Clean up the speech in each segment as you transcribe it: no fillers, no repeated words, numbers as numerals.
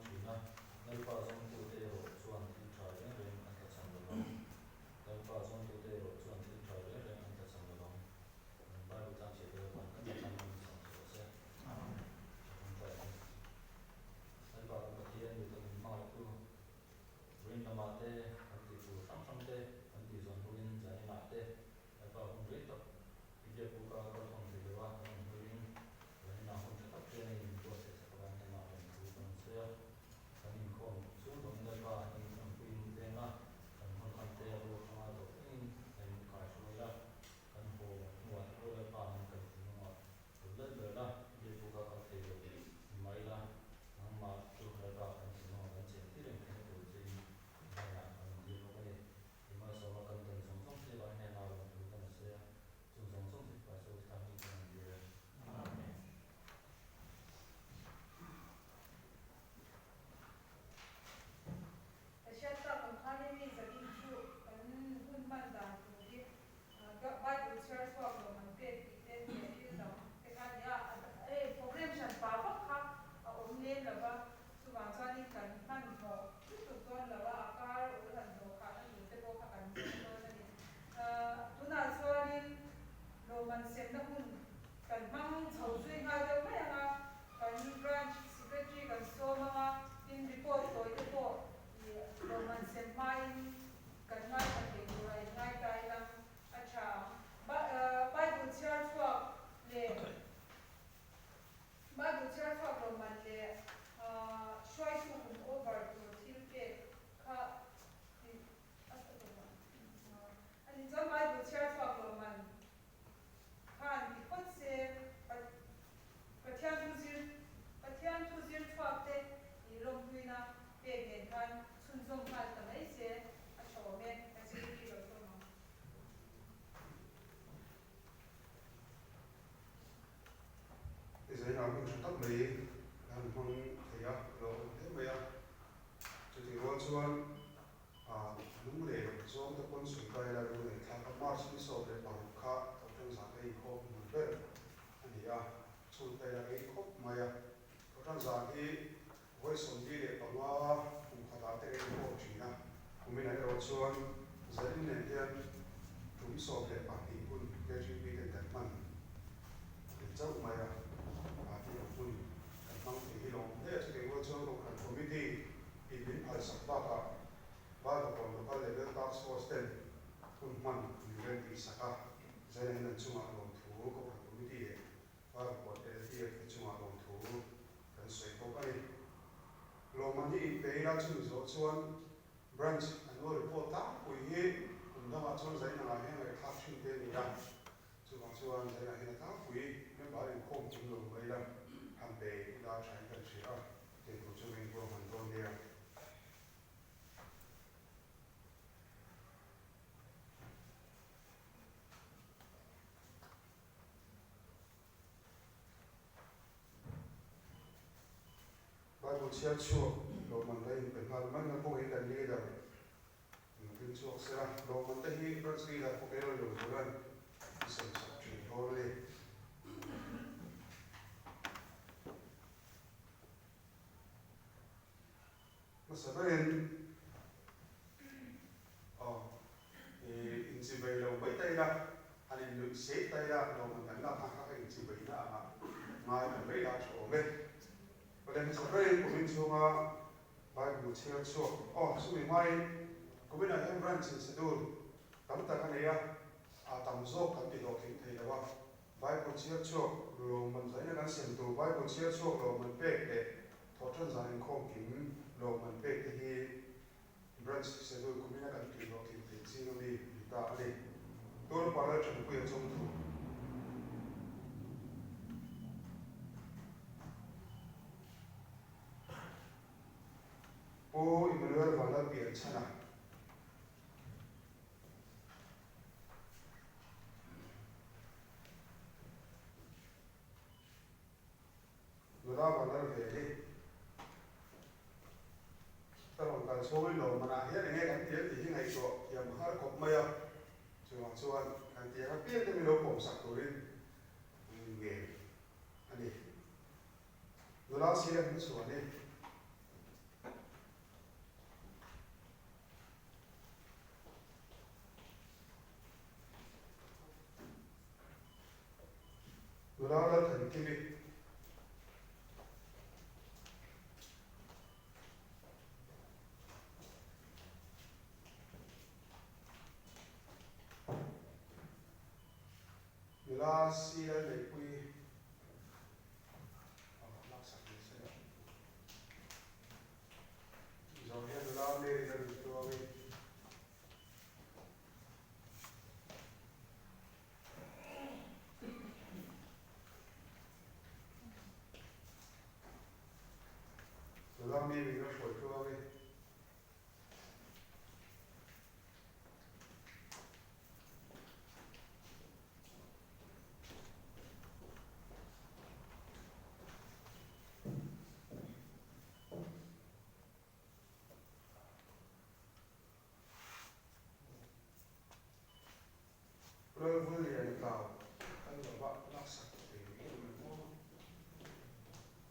thin a, Lalpa zawngtute erawh chuan thil tha reng reng an tlachham lo vang. Lalpa zawngtute erawh chuan thil tha reng reng an tlachham lo vang. Kan Bible chang chhiat te Lalpa'n kan tlachham ang chhang che rawh se. Ka tawngtai ang. Lalpa kan Pathian duh tak min hmangaihtu, Rin lamah te, kan tih tur hrang hrang te kan tih zawn hnuin zaninah te Lalpa hun rei tak i biak buk a kal thawm thei lo a, kan awm hnuin zaninah hun tha tak te nei min buatsaih sak avang hnenah rawn thu kan rawn sawi a, kan inkhawm chung zawngin Lalpa in awmpuiin veng a, kan hun hman te a ruak anga tawp thlengin a in kai hruai la, kan haw hnuah te pawh Lalpa an kan thinlungah Tul lel ber la, biakbuka kal thei lo ni mai la, nangmah chu Lalpa kan thinlungah kan chen tir reng theihna tur chein i hnenah kan rawn dil bawk a ni. I malsawma kan dan zawng zawng che vai hnenah rawn tul kan a sawi a, chung zawng zawng chu Pastor Thla hming kan rawn dil e. Amen. Ka hriat tak ang khan i mi zanin chu kan hun hman dan tur hi Bible chhiar chhuak lo man pek tih te leh thil dang te kha a ni a, hei program hran pa vak kha a awm lem lo va, chuvang chuanin kan hmanhmawh lutuk dawn lo a, a kar ul han hnawh khahna tur te pawh kha kan zawng dawn a ni. Tunah chuanin lawmman semna hun kan hmang chho zui nghal deuh mai ang a, kan branch secretary kan sawm ang a, tin report tawi te pawh lawmman sem hmain Kan ngaithla thei tur a inngai ta ila a tha ang. Bible chhiar chhuak leh Bible chhiar chhuak lo man leh hruaitu kum over tur thil pek kha tih a tha tawh ang. Ani chuan Bible chhiar chhuak lo man khan ti phawt se Pathian thu zir Pathian thu zir chhuak te ih lawmpuina pek nen khan chhunzawm nghal ta mai se a tha awm e, kan secretary lo sawm ang. I zainah hun tha tak mai ka han hmang thei a, ka lo awm hle mai a. Chutih rual chuan lung leh zawng te pawn sawi ta ila lung leh thlak a March ni 16 kha Thawhṭanzah ka inkhawm hmun ber a ni a, chhun ta ila ka inkhawp mai a. Thawhṭanzah hi vawi 45 kum khatah te ka inkhawm ṭhin a, kuminah erawh chuan zanin nen hian tum 12 hun KGP ten kan hman thei chauh mai a, tih ang hun kan hmang thei hi lawm hle a. Chutih rual chuan Kohhran Committee in min phalsak bakah Valvakawn Local Level Task Force ten hun hman min rem tih sak a, Zaina hian an chungah lawmthu Kohhran Committee leh Valvakawn LTF te chungah lawmthu kan sawi bawk a ni. Lawmman hi inpe ila chumi zawh chuan Branch Annual Report tlangpui hi kum dangah chuan Zaina ngah hian ngaihthlak thin te a ni a, chuvang chuan Zaina hian a tlangpui member inkhawm tum lo mai ila han pe ila thain kan hria a, tiang tur chu ring pawh a hman dawn nia. Bible chhiar chhuak lawmman la inpe nghal mai na kawngin kan leader in ring chhuak se la, lawmman te hi branch leader pawh kei rawn lo zulan i sem sak thin dawn a ni. Hmasa berin aw i inchivei lo mai ta ila, han innuih sei ta ila lawmman kan lak hna kha ka inchiveina angah ngai kan mai la tha awm e. Awle hmasa berin kumin chhunga Bible chhiar chhuak aw chumi hmain kuminah hian branch in schedule tam tak a nei a, a tam zawk kan ti hlawhtling thei lo a, Bible chhiar chhuak lawmman zaina kan sem tur Bible chhiar chhuak lawmman pek leh Thawhṭan zan inkhawm kim lawmman pek te hi Branch Schedule kumina kan tih hlawhtlin theih ching a mi ni ta a ni. Tur Paral Ṭhanpuia chawngthu. Pu Emmanuel Vanlalpianchhana. Nula Vanlal ve hi ka rawn kal chhungin lo manah hian enge kan ti a tih hi ngaihtuah thiam a har khawp mai a, chuvang chuan kan ti ang apiang te min lo pawmsak turin min ngen a ni. Nula Siam hmachhuan hi. Nula CL Neihpuii laksak ni se la. Zawh hian nula Mary la nun tluangin. Nula Mary la hruai tluangin. Lalvul lian tlau kal lova laksak thei mai em em maw?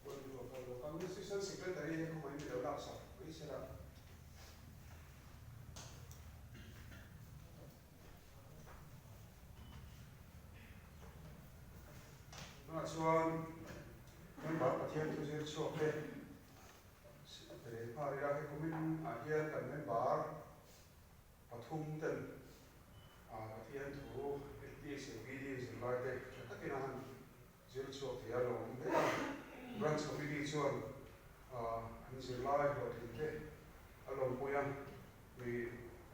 Puanruah kal lo a Assistant Secretary hi khawngaih mi lo laksak mai se la. Tunah chuan member Pathian thu zir chhuak te leh nghal ila hei kumin ah hian kan member pathum ten Pathian thu LTS leh BD zirlai te tha takin a han zir chhuak thei a lo awm hle a. Branch Committee chuan an zirlai hlawhtling te a lawmpui a, mi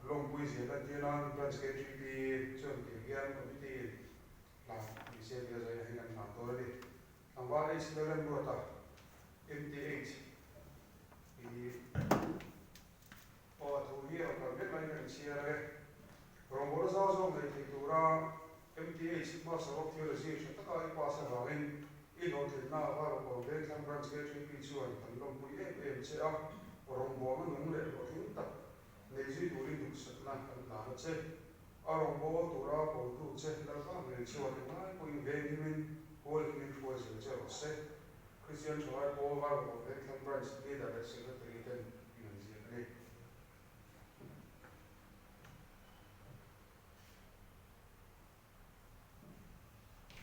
lawmpui zia kan tir nan Branch KTP chuan tiang hian Committee in hla ni se tia zai ahin an hlan dawn a ni. Tlangval H Lalremruata, MTH, i aw a thu hi a rawn kal mek laiin ka inchhiar e. Rawngbawlna zau zawk nei thei tura MTH Master of Theology tha taka i pass avangin i hlawhtlinna a Varapawn Vengthlang Branch KTP chuan kan lawmpui em em che a, rawngbawlna nung leh hlawhtling tak nei zui turin duhsakna kan hlan a che. A rawngbâwl tura kotu che Lalpa ngei chuan englai pawhin venghimin hualhimin hruai zel che rawh se. Kristian Thalai Pawl Varapawn Vengthlang Branch Leader leh Secretary ten in an ziak a ni.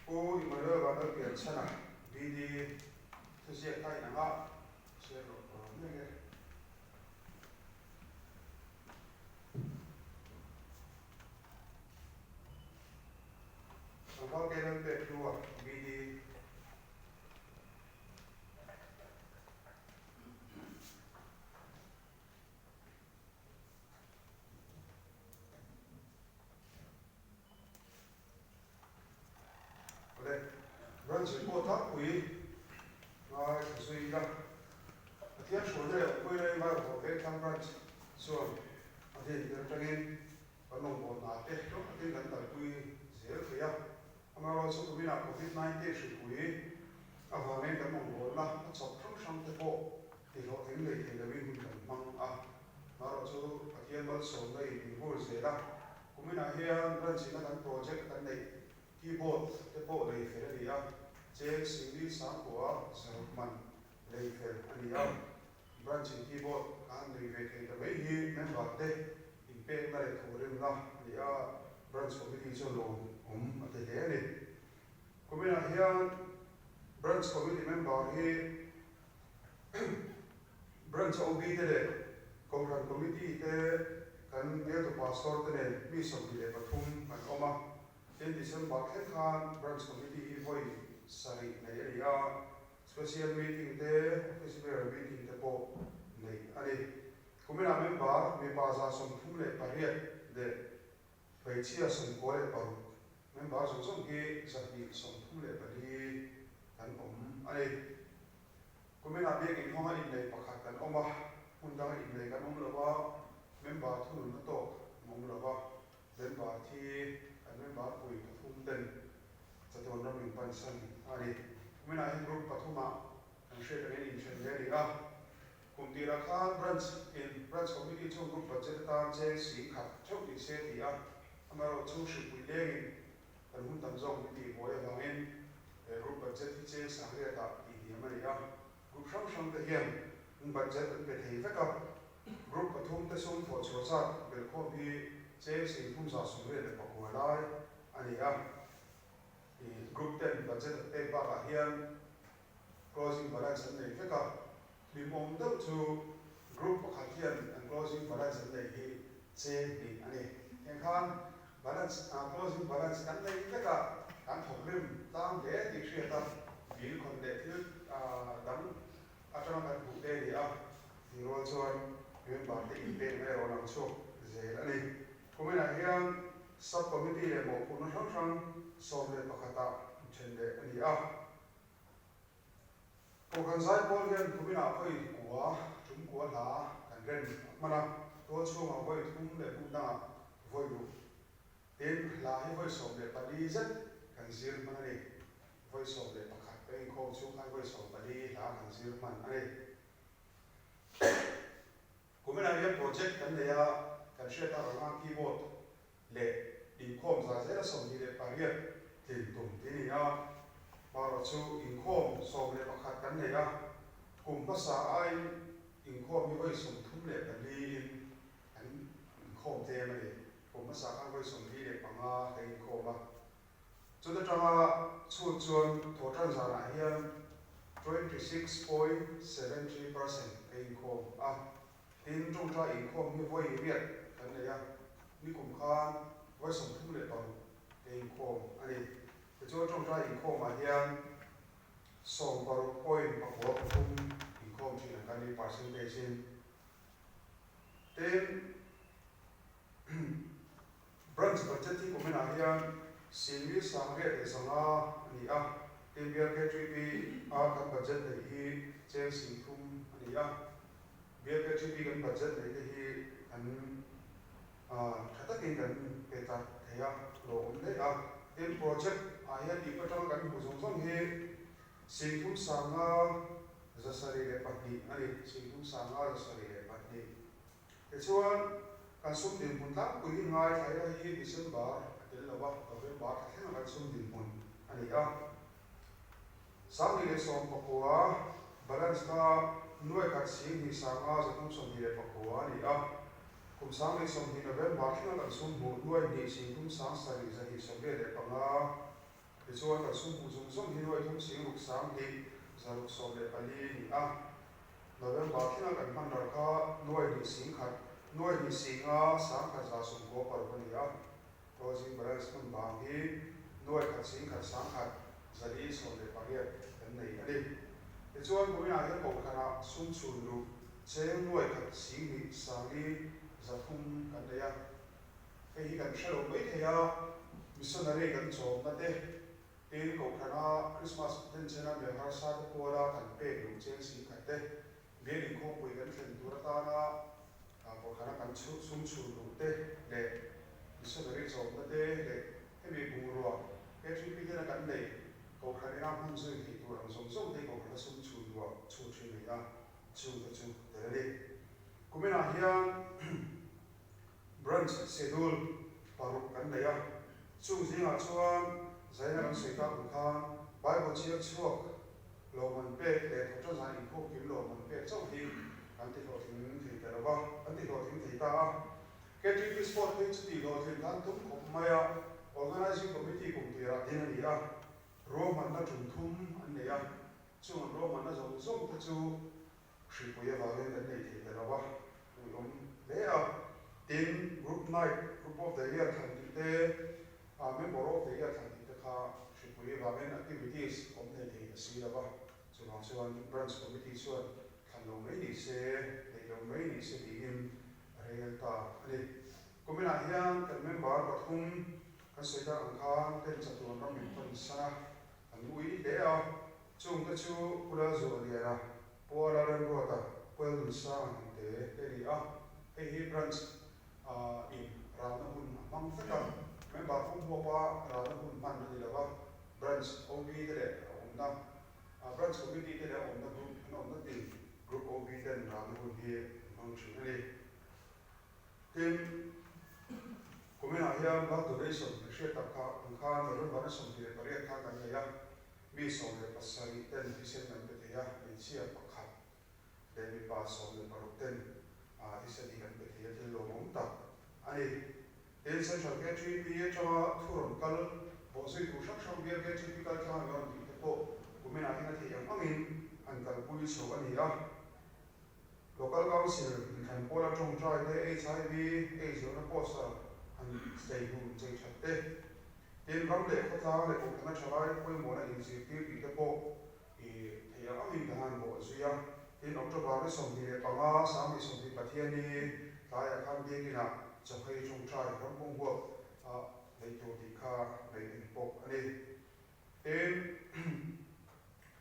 Pu Emmanuel Vanlalpianchhana, BD, thuziak kha in anga share loh tur awm mek e. Tlangval Kenan pek hlua, BD. Awle, branch pawh tlangpui ngai thla zui ila, Pathian hruaina leh awmpui reng vai haw vek thlang branch chuan a hnen tel atangin kan rawngbâwl hna te hlawk takin kan kalpui zel thei a. Amaherawhchu kuminah Covid 19 hripui avangin kan rawngbâwlna a chawp hrang hrang te pawh Tihlawhtling lei thei loin hun kan hmang a, marawh chu Pathian malsawmna in min vur zel a, kuminah hian branch ina kan project kan neih keyboard te pawh lei fel a ni a, cheng singli sangkua zaruk man lei fel a ni a, branch in keyboard ka han nei ve thei ta mai hi member te inpekna leh thawhrimna a ni a, branch committee chuan lawm awm a ti hle a ni. Kuminah hian branch committee member hi Branch OB te leh Kohhran Committee te kan bialtu Pastor te nen mi 23 kan awm a, tin December thleng khan Branch Committee hi vawi sarih nei a ni a, Special Meeting te Office Bearer Meeting te pawh neih a ni. Kuminah member mipa 38 leh Hmeichhia 96 member zawng zawng hi 134 kan awm a ni. Kuminah biakinn hawnga innei pakhat kan awm a, hmun danga innei kan awm lo va, member thununna tawk an awm lo va, member thi kan member pui pathum ten chatuan ram in pansan a ni. Kuminah hian group pathumah kan hriat angin inthen hle a ni a. Kum tirah khan Branch in Branch Committee chu Group Budget atan cheng 10,000 theuh ni se ti a, amaherawhchu hripui lengin kan hun tam zawk min tih buai avangin he Group Budget hi cheng 800 ah tih hniam a ni a, Group hrang hrang te hian an budget an pe thei vek a, Group pathum te sum thawh chhuah zat belhkhawm hi cheng 389 lai a ni a, Group ten budget an pek bakah hian closing balance an nei vek a, hlimawm deuh chu group pakhat hian an closing balance an neih hi cheng hnih a ni. Heng khan Balance, closing balance kan nei vek a, kan thawk rim tlang hle tih hriat a, bill khawn leh thil dang atanga kan hmuh te a ni a, tih rual chuan member te inpek na erawh lang chhuak zel a ni. Kuminah hian Sub Committee leh mawhphurhna hrang hrang 11 ah then leh a ni a. Kohhran Zaipawl hian kuminah vawi kua, tum kua hla kan rem a hman a, tual chhungah vawi thum leh hmun dangah vawi ruk. Tin, hla hi vawi 14 zet kan zir hman a ni. Vawi 11 ka inkhawm chhung khan vawi 14 hla kan zir hman a ni. Kuminah hian project kan nei a, kan hriat tak anga keyboard leh inkhawm za zela 28 tlin tum ti ni a, marawh chu inkhawm 11 kan nei a, kum hmasa aiin inkhawm hi vawi 34 in kan inkhawm tlem a ni. Kum hmasa khan vawi 45 kan inkhawm a, chuta tanga chhut chuan thawhtan zanah hian 26.73% kan inkhawm a. Tin, tawngtai inkhawm hi vawi riat kan nei a, nikum khan vawi 36 ka inkhawm a ni. Tichuan tawngtai inkhawmah hian 16.93 inkhawm thin ang kan ni percentage in. Tin, branch budget hi kuminah hian 98,500 a ni a, tin BLKTP a kan budget neih hi cheng 30,000 a ni a. BLKTP kan budget neih te hi kan tha takin kan pe ta thei a, lo awm daih a. Tin, project ah hian ip atanga kan hmuh zawng zawng hi 3,572 a ni, 3,572. Tichuan, kan sum dinhmun tlangpui hi ngai thlaila hi December a tel lo a, November thla thlenga kan sum dinhmun a ni a. 1019 balance kha nuai khat sing hnih sanga zathum 29 a ni a. Kum 1020 November thlenga kan sum hmuh nuai hnih sing thum sang sarih zahnih 85. Tichuan kan sum hmuh zawng zawng hi nuai thum sing ruk sang hnih zaruk 14 a ni a. November thlenga kan hman ral kha nuai hnih sing khat nuai hnih singa sang khat za 96 a ni a. Closing balance hman vang hi nuai khat sing khat sang khat 418 kan nei a ni. Tichuan kuminah hian kohhranah sum chhun luh cheng nuai khat sing hnih sangli 300 kan nei a. Hei hi kan hre lo mai thei a, missionary kan chawmna te, tin kohhrana Christmas denchena mi harsa te puala kan pek luh cheng sing khat te, bial inkhawmpui kan thlen tur atana kohhrana kan sum chhun luh te leh missionary chawmna te leh hemi bungrua KTP tena kan nei kohhran ina hman zui theih tur ang zawng zawng te hi kohhrana sum chhun luah chhun thin a ni a, chung te chu tel a ni. Kuminah hian Branch schedule paruk kan nei a, chung zingah chuan zaina kan sawi tak ang khan Bible chhiar chhuak lawmman pek leh thawkṭan zan inkhawm kim lawmman pek chauh hi kan ti hlawhtling thei ta lo va, kan ti hlawhtling thei ta a. KTP Sport phei chu tih hlawhtlin khan tum khawp mai a, Organising Committee kum tirah din a ni a, ruahmanna ṭum thum an nei a, chung an ruahmanna zawng zawng te chu hripui avangin kan nei thei ta lo va, ui awm hle a. Tin, Group Night, Group of the Year thlan tih te, Member of the Year thlan tih te kha hripui avangin activities awm nei thei ta si lo va, chuvang chuan Branch Committee chuan thlan lo mai ni se, neih lo mai ni se tiin a rel ta a ni. Kuminah hian kan member pathum kan sawi tak ang khan ten chatuan ram min pan san a, an ui hle a. Chung te chu Pu Lalzuahliana, Pu Lalremruata, Pu Elnunsanga hnam te te a ni a. Hei hi branch in ralna hun a hmang vek a, member pum huapa ralna hun hman a ni lo va, branch OB te leh a awmna, branch committee te leh a awmna group an awmna tin group OB ten ralna hun hi an hmang thin a ni. Tin, kuminah hian blood donation kan hriat tak kha ang khan November ni 28 khan kan nei a, mi 17 ten thisen an pe thei a, hmeichhia pakhat leh mipa 16 ten thisen hi kan pe thei a, thil lawmawm tak a ni. Tin, Central KTP atanga thu rawn kal bawhzui tur hrang hrang bial KTP kal tlang an rawn tih te pawh kuminah hian a theih ang angin an kalpui chho a ni a. Local Council inthlan pawla tawngtai te, HIV, AIDS lohna poster han chei hnu chei that te, tin ram leh khawtlang leh kohhrana thalai pawimawhna inzirtir tih te pawh i theih ang angin kan han bawh zui a. Tin October ni 25, 2020 Pathianni tlaiah khan Biakinah chawhmei tawngtai rampum huap a neih tur tih kha neih a ni bawk a ni. Tin,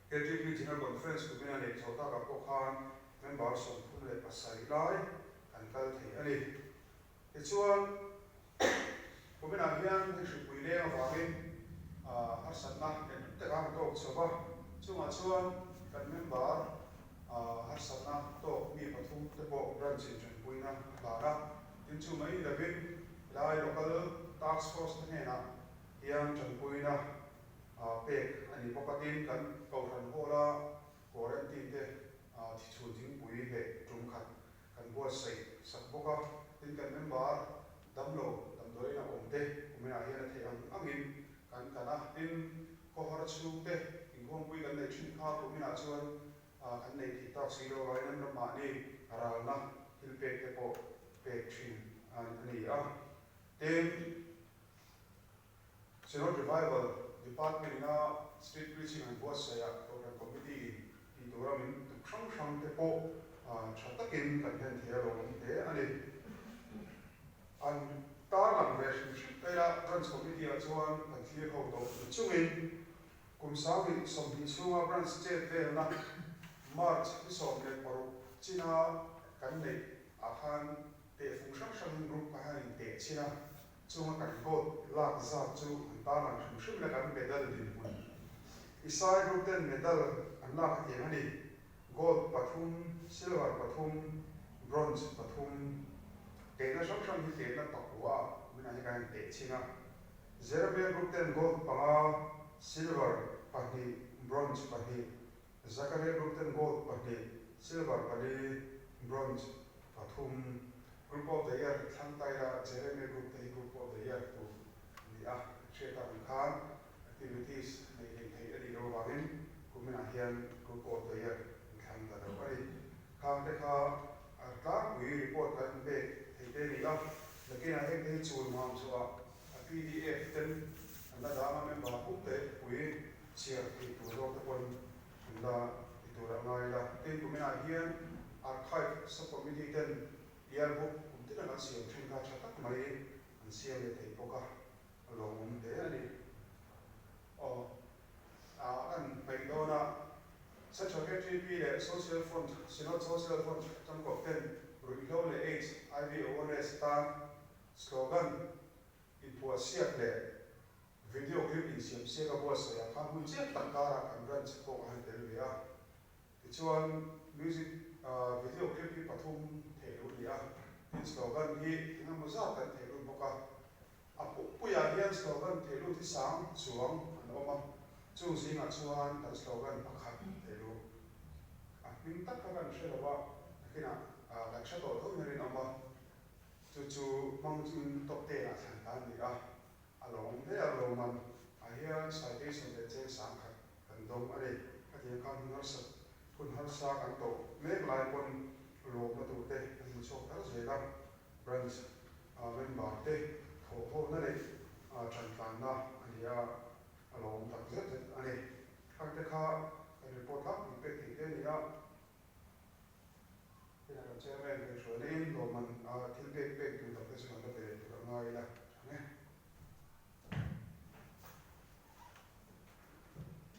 KTP General Conference kumina neih chhoh takah pawh khan member 37 lai kan kal thei a ni. Tichuan, kuminah hian hei hripui leng avangin harsatna eng tak a tawk chho va, chungah chuan kan member harsatna tawk mi pathum te pawh branch in tanpuina a hlan a, tin chu mai ni lovin helai local task force te hnenah hian tanpuina pek a ni bawk a, tin kan kohhran hall a quarantine te thichhun thingpui leh tum khat kan buatsaih sak bawk a, tin kan member damlo damdawiin a awm te kuminah hian a theih ang angin kan kan a, tin khawhar chhung te inkhawmpui kan neih thin kha kuminah chuan kan neih theih tak si lo avangin an ramahni ralna thil pek te pawh pek thin a ni a, tin. Synod Revival Department ina Street Preaching an buatsaih ah Kohhran Committee in tih tura min tuk hrang hrang te pawh tha takin kan hlen thei a lawmawm hle a ni. An tarlang ve hrim hrim mai a, Branch Committee ah chuan kan thlir ho tawh ni chungin kum 2020 chhunga Branch chet velna March ni 16 china kan neih ah khan tehfung hrang hrangin group kha hian in teh chin a, Chunga kan vote lak zat chu an tarlang hrim hrim la kan medal dinhmun. Isai group ten medal an lak a tiang a ni, gold pathum, silver pathum, bronze pathum. Tehna hrang hrang hi tehna pakua ah kuminah hian kan inteh chhin a. Jeremiah group ten gold panga, silver pahnih, bronze pahnih. Zakaria group ten gold pahnih, silver pali, bronze pathum. Group of the Year thlang ta ila Jeremia group te hi Group of the Year tur a ni a, hriat tak ang khan activities neih hleih theih a nih loh avangin kuminah hian Group of the Year an thlang ta lo a ni. Khang te kha a tlangpui report kan pek theih te a ni a, nakinah heng te hi chul mam chhuah a pdf ten an la dang a member pum te pui chhiar theih tur zawk te pawn an la ti tur a ngai la. Tin, kuminah hian Archive Sub-Committee ten Yearbook kum tin an siam thin kha tha tak mai an siam leh thei bawk a, a lawmawm hle a ni. Aw, a kan hmaih dawn a, Central KTP leh Social Front, Synod Social Front tangkawp ten ruihhlo leh aids, HIV awareness tan slogan inphuahsiak leh video clip insiamsiak a buatsaih ah khan hun chiah tak karah kan branch pawh a han tel ve a. Tichuan music video clip hi pathum theih loh a ni a, tin slogan hi eng emaw zat kan theih lut bawk a. A pumpuiah hian slogan theih lut hi sang chuang an awm a, chung zingah chuan kan slogan pakhat theih luh a hming tak kha kan hre lo a, nakinah kan hre tawh tho in a rinawm a, chu chu hmang chungin top ten ah thlan ta a ni a, a lawm hle a lawmman ah hian citation leh cheng 10,000 kan dawng a ni. Khatiang khan hun harsa hun harsa kan tawh mek lai pawn lawmna tur te kan hmu chhuak tal zel a, branch member te thawhhawhna leh tantlanna a ni a, a lawm tak zet zet a ni. Khangte kha kan report tlangpui pek thei te a ni a. Hei kan chairman kan hruaina in lawmman thil pek pek duh tak te chu kan la pe leh tur a ngai ila tha nge.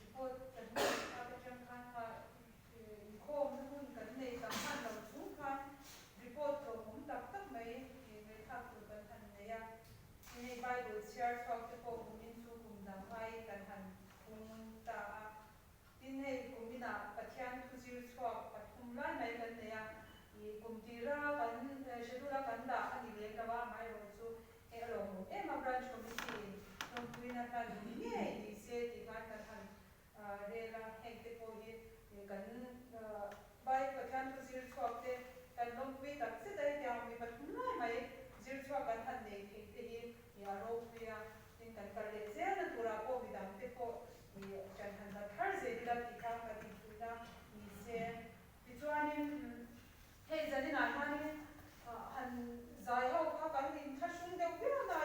Report kan neih tak atang khan kha inkhawmna hun kan nei tam hman lo chung khan report tlawmawm tak tak mai ngaihthlak tur kan han nei a. Hei Bible chhiar chhuak te pawh kumin chu kum dang aiin kan han phung ta a. Tin hei kuminah Pathian thu zir chhuak pathum lai mai kan nei a, ih kum tira kan schedule a kan dah a ni lem lo a, amaherawhchu hei a lawmawm em a branch committee in lawmpuina hlan ngei ni se tih khan kan han rel a, heng te pawh hi kan Bai Pathian thu zir chhuak te kan lawmpui tak zet a, hetiang mi pathum lai mai zir chhuak kan han nei thei te hi a ropui a, tin kan kal leh zelna turah pawh midang te pawh I kan han la thar zel ila tih kha kan inpuihna ni se. Tichuanin hei zaninah hianin han zai ho kha kan inthlahrung deuh viau na.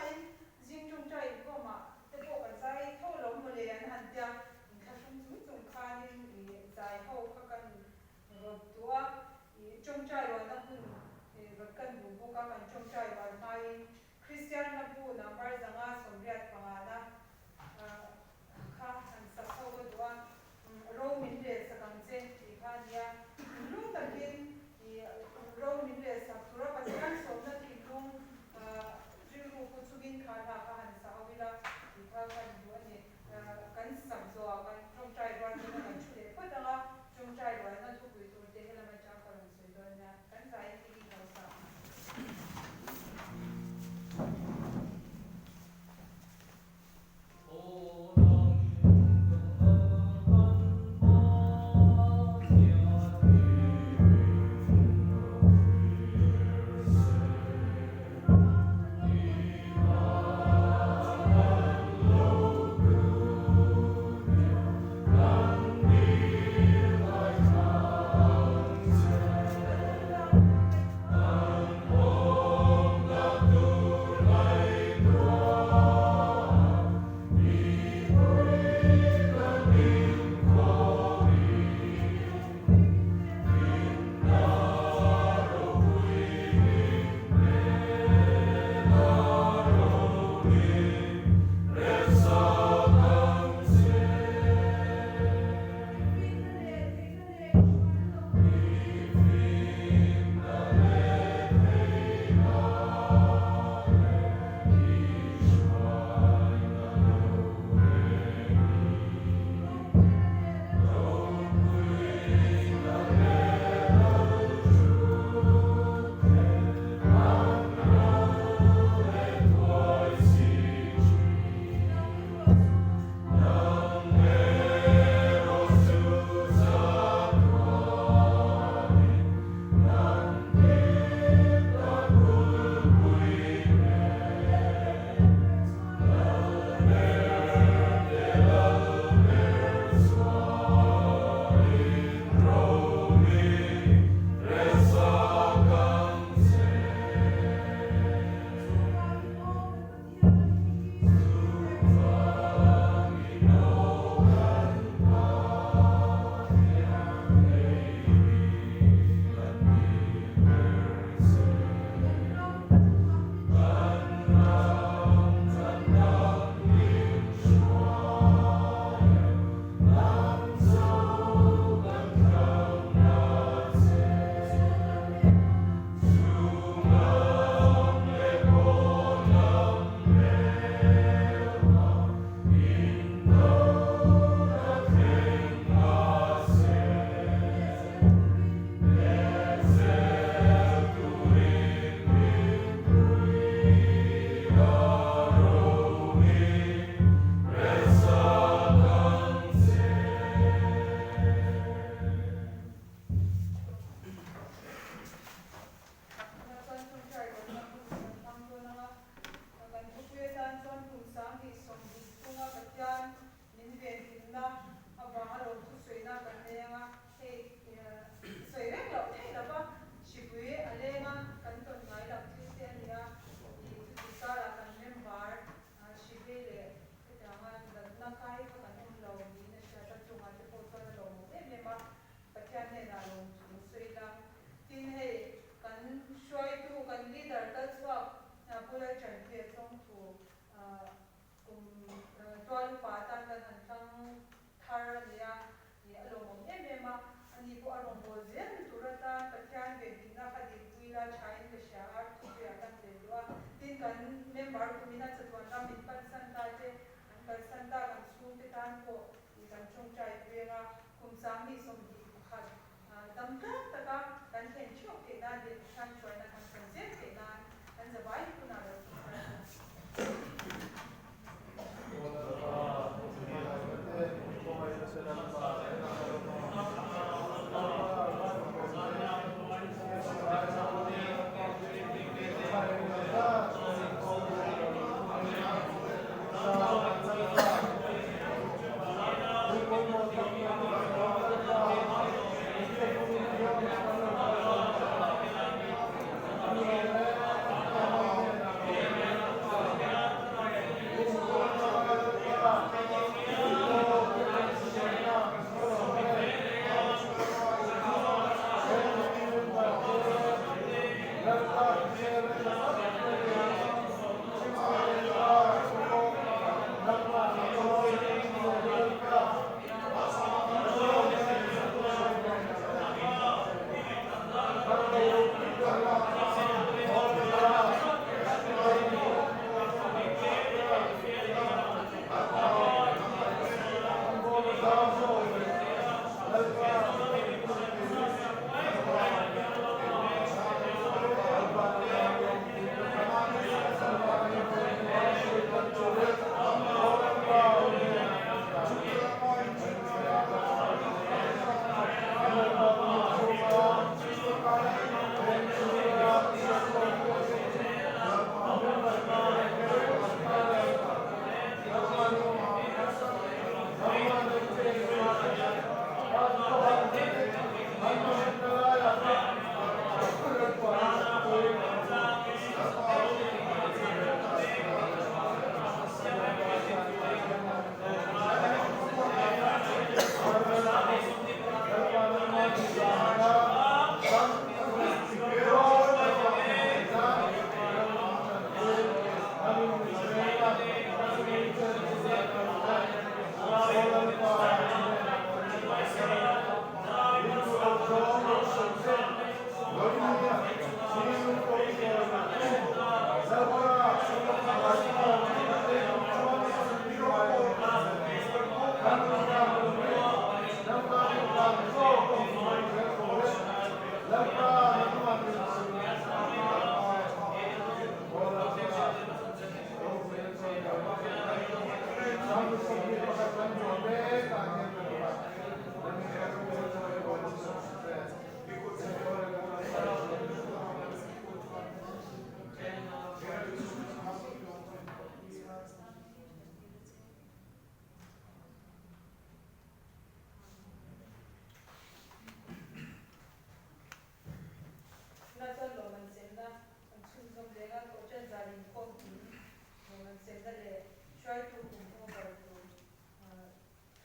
chelhna leh hruaitu kum over tur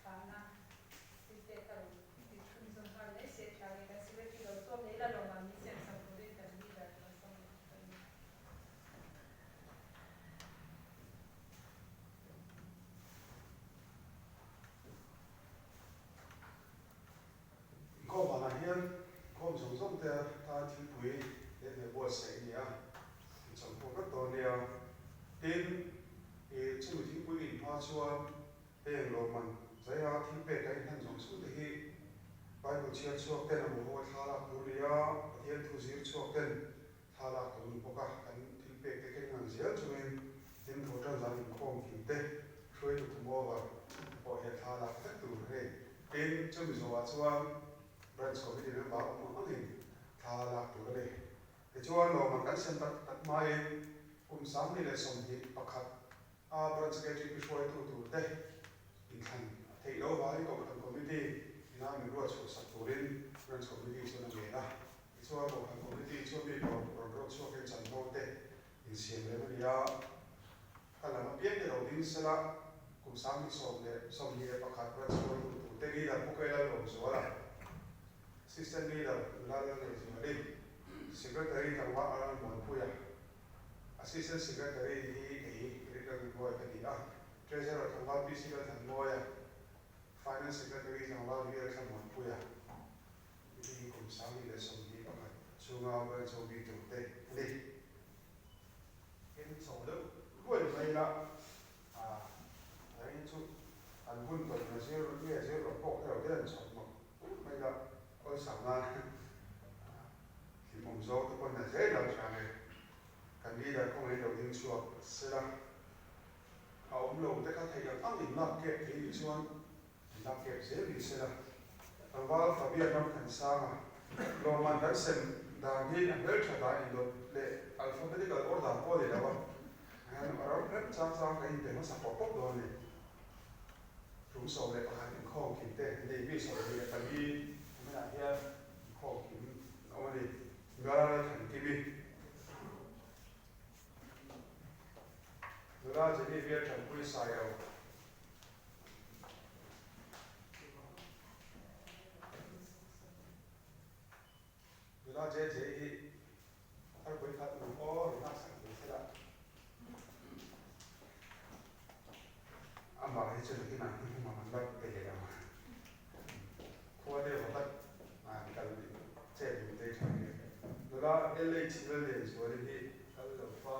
thlahna thil pek ka rawn ti chhunzawm nghal mai se tha nge kan secretary lo sawm leh ila lawmah min siam sak turin kan leader kan sawm leh ka ni. Inkhawm vanah hian inkhawm zawng zawng te tan thilpui leh hmeh buatsaih a ni a, inchawlhkhawm vek dawn nia. Tin, ih chumi thingpui in hma chuan heng lawmman zaia thilpek kan inhlan zawng zawng te hi Bible chhiar chhuak ten a hmuh ho a thla lak tur a ni a, Pathian thu zir chhuak ten thla lak tur a ni bawk a, kan thilpek te keng ang zel chungin tin tho tan zan inkhawm kim te hruaitu kum over te pawh hian thla lak vek tur a ni. Tin, chumi zawhah chuan Branch Committee member awm ang angin thla lak tur a ni. Tichuan, lawmman kan sem tak tak hmain kum 2021 a Branch KTP hruaitu tur te inthlan a theih loh vangin Kohhran Committee ina min ruat chhuahsak turin Branch Committee chuan a ngen a. Tichuan, Kohhran Committee chuan mi rawn rawt chhuakin chanvo te insiam rem a ni a. Ka lam apiang te lo ding sela, kum 2021 Branch hruaitu tur te Leader Pu Kailal Lawmzuala, Assistant Leader Nula Lalneizuali, Secretary Tlangval Alan Muanpuia, Assistant Secretary hi kei Eric Lalnunmawia ka ni a, Treasurer Tlangval PC Lalthanmawia, Finance Secretary Tlangval VL Thlamuanpuia hi kum 2021 chhunga Branch OB tur te a ni. En chho deuh luai mai la, a reng chu an hun tawih na zir nge zir lo pawh kha lo te an chhawp mak pur mai la, awlsam nan hlimawm zawk te pawn a zel lo tha nge kan leader kawngei lo ding chhuak sela, a awm lo te kha theih ang ang in lak kep thei nih chuan in lak kep zel ni sela, tlangval Fabian Ramthansanga lawmman kan sem dan hi a hmeltha dan indawt leh alphabetical order pawh a ni lo a, hian a ram rem chang chang kan inpe hmasa pawp pawp dawn a ni. Tum 11 inkhawm kim te ni mi 24 kuminah hian inkhawm kim an awm a ni. Nula Lalthankimi, Nula Jenny Bialthanpui Sailo. Nula JJ hi thar pui khat nung aw rawn lak sak ve se la. Amah hi chu nakinah hnuhnung ang an la pe leh ang. Khua deuh a vat an kal chet duh te tha nge. Nula LH Lallianzuali hi kal lo fa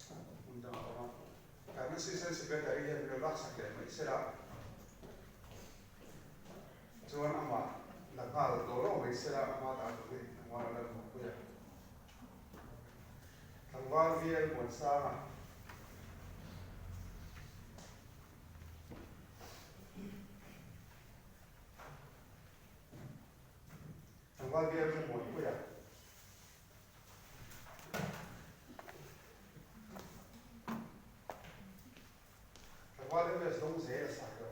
hmun dangah a awm a. Kan Assistant Secretary hian min lo laksak leh mai sela chuan amah la nghal lo lo mai sela ama dah turin a ngai lo mawh pui a. Tlangval VL Muansanga. Tlangval VL Thlamuanpuia. Tlangval MS dawng zel a sak lo.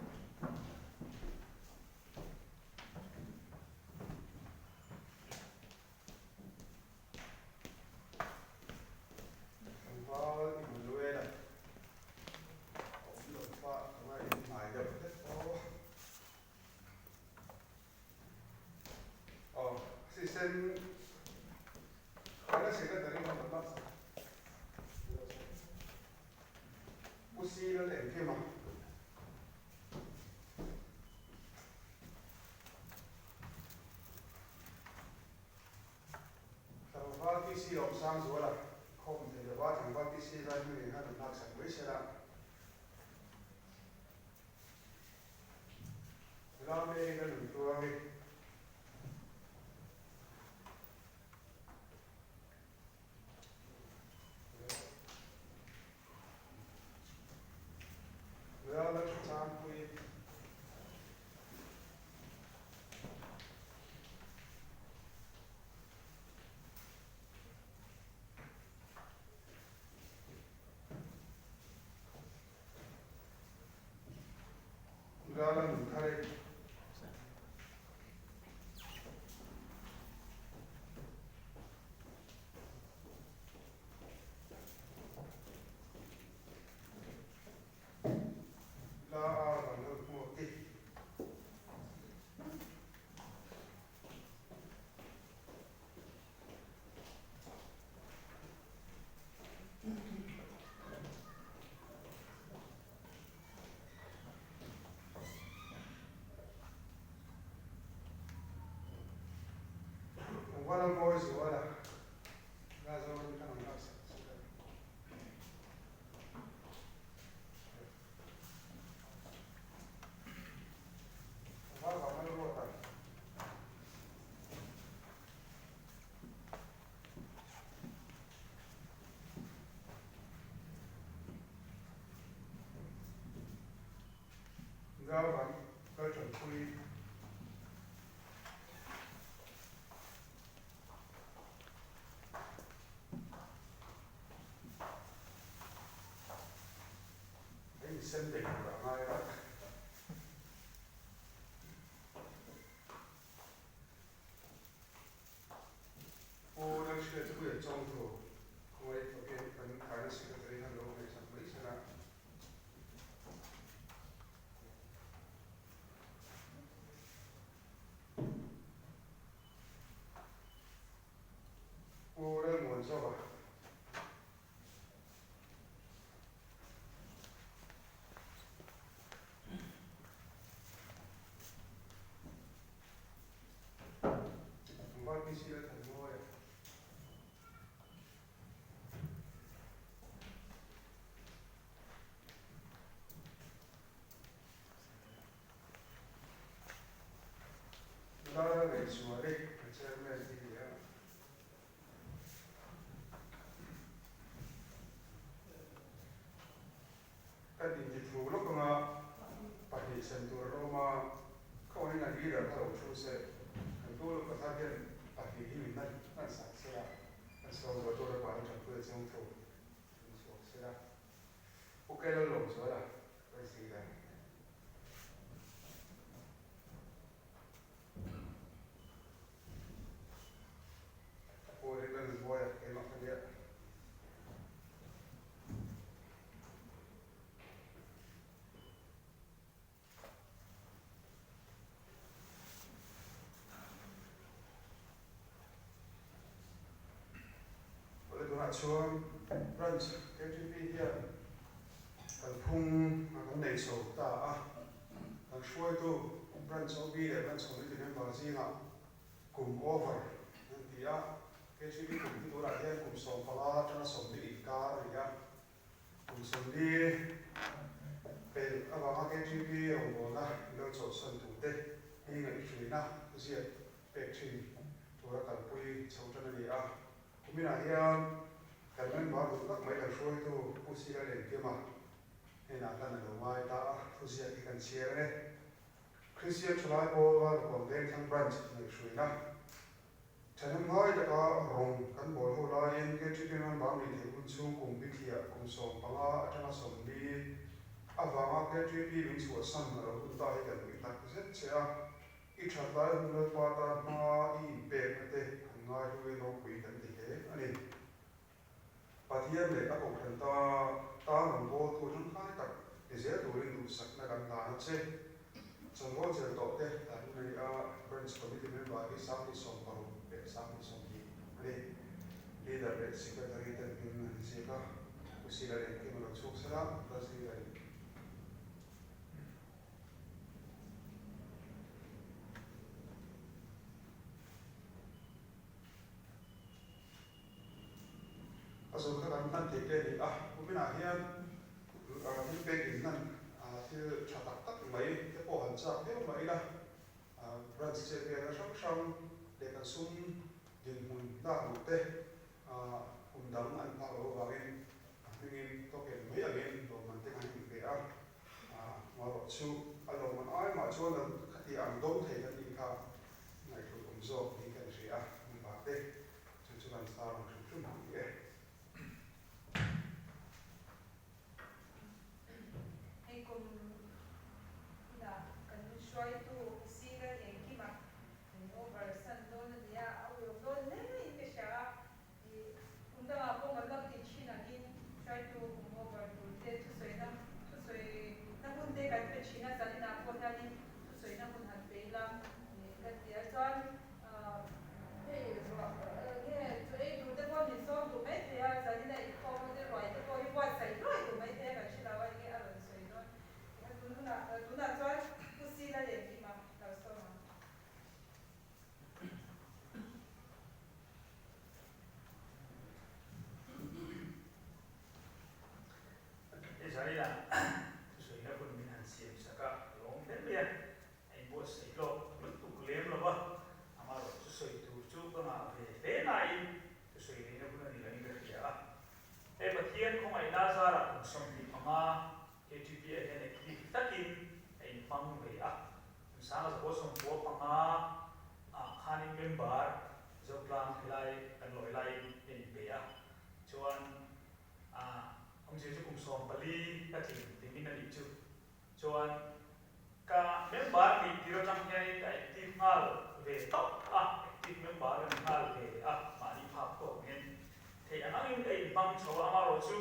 Tlangval Emmanuel-a a awm lo fa ka ngaih hnai deuh hlek aw. Aw, assistant Finance Secretary kha rawn lak sak. Pu Si Lal Engkima. Tlangval PC Lawmsang Zuala khawm thei lova Tlangval PC Zaihmingin khan rawn lak sak mai sela. Nula Mary ka nun tluang e. Nula Lalthachangpuii. Nula la nun thar e. Tlangval mawi zual a, la zawng in ka rawn lak sak che a. Tlangval vang a ruat a. Zauvan Lalṭanpuii. A insem daih tur a ngai a. Pu Lalhriatpuia Chawngthu khawngaih takin kan Finance Secretary khan lo ngaihsak mai sela. Pu Lalmuanzova. Tlangval PC Lalthanmawia. Lal Ngaihzuali, a chairman hi ni a. Kan intithu lawk anga pahnih sem tur an awm a, khawngaih in an leader kha lo thu se, kan tu lawk ka thar hian pahnih hi min hman sak se a, kan sawi zual tur erawh an tanpui a chhung thu min chhuak se la. Pu Kelal Lawmzuala, President. Pu Rinlal Nunmawia, keimah ka nia. Awle tunah chuan Branch KTP hian kalphung a kan nei chho ta a, kan hruaitu Branch OB leh Branch Committee member zingah kum over an ti a, KTP kum hi tunah hian kum 15 atanga 40 inkar a ni a. Kum 40 pelh avanga KTP rawngbawlna lo chawlhsan tute hi ngaihhruina ziak pek thin tura kalpui chho tan a ni a. Kuminah hian kan member duh tak mai kan hruaitu Pu Sila Lengkima hnenah hlan a lo ngai ta a, thuziak hi kan chhiar ang e. Kristian Thalai Pawl Valukuam Vengthlang Branch ngaihhruina Thahnem ngai taka rawng kan bawl ho laiin KTP member nih theih hun chhung kum bithliah kum 15 atanga 40 avanga KTP min chhuahsan a lo hun ta hi kan ui tak zet che a. I that lai hun Lalpa tan hma i inpekna te kan ngai hlui ropui kan ti hle a ni. Pathian leh a kohhran ta tan rawn bawltu tangkai tak ni zel turin duhsakna kan hlan a che. Chanvo chelh tawh te an nei a, Branch Committee member hi 2060 leh 2020 a ni. Leader leh Secretary ten hming an ziak a, Pu Sila Lengkim a lo chhuk sela, Lalsila in. A zawng kha kan hman theih te a ni a, kuminah hian thil pek in hman thil tha tak tak mai te pawh han chak viau mah ila, branch chet velna hrang hrang leh kan sum dinhmun lak luh te kum dang an phak loh avangin a hmingin token mai angin lawmman te kan inpe a, marawh chu a lawmman ai mah chuan khati ang dawng thei kan nih kha ngaihhlut awm zawk niin kan hria a, mipa te Chu chu kan star ang hrim hrim a ni e. Hei kum inah kan hruaitu Sir Engkima min over san dawn a nia, a uiawm dawn hle in ka hria a, ih kum dangah pawh kan lo ti thin angin hruaitu kum over tur te thusawina thusawina hun te kan pe thin a, zaninah pawh hianin thusawina hun han pe ila ka ti a, chuan Hei ruah nge chu ei tur te pawh min sawm duh mai 1995 ah khanin member Zotlang helai kan lawi laiin ka inpe a, chuan awmzia chu kum 14 ka tling timin a nih chu. Chuan ka member nih tir atang hianin ka active nghal ve tawp a, active member ka ni nghal ve a, mahni phak tawk hian theih ang angin ka inhmang chho a, amaherawhchu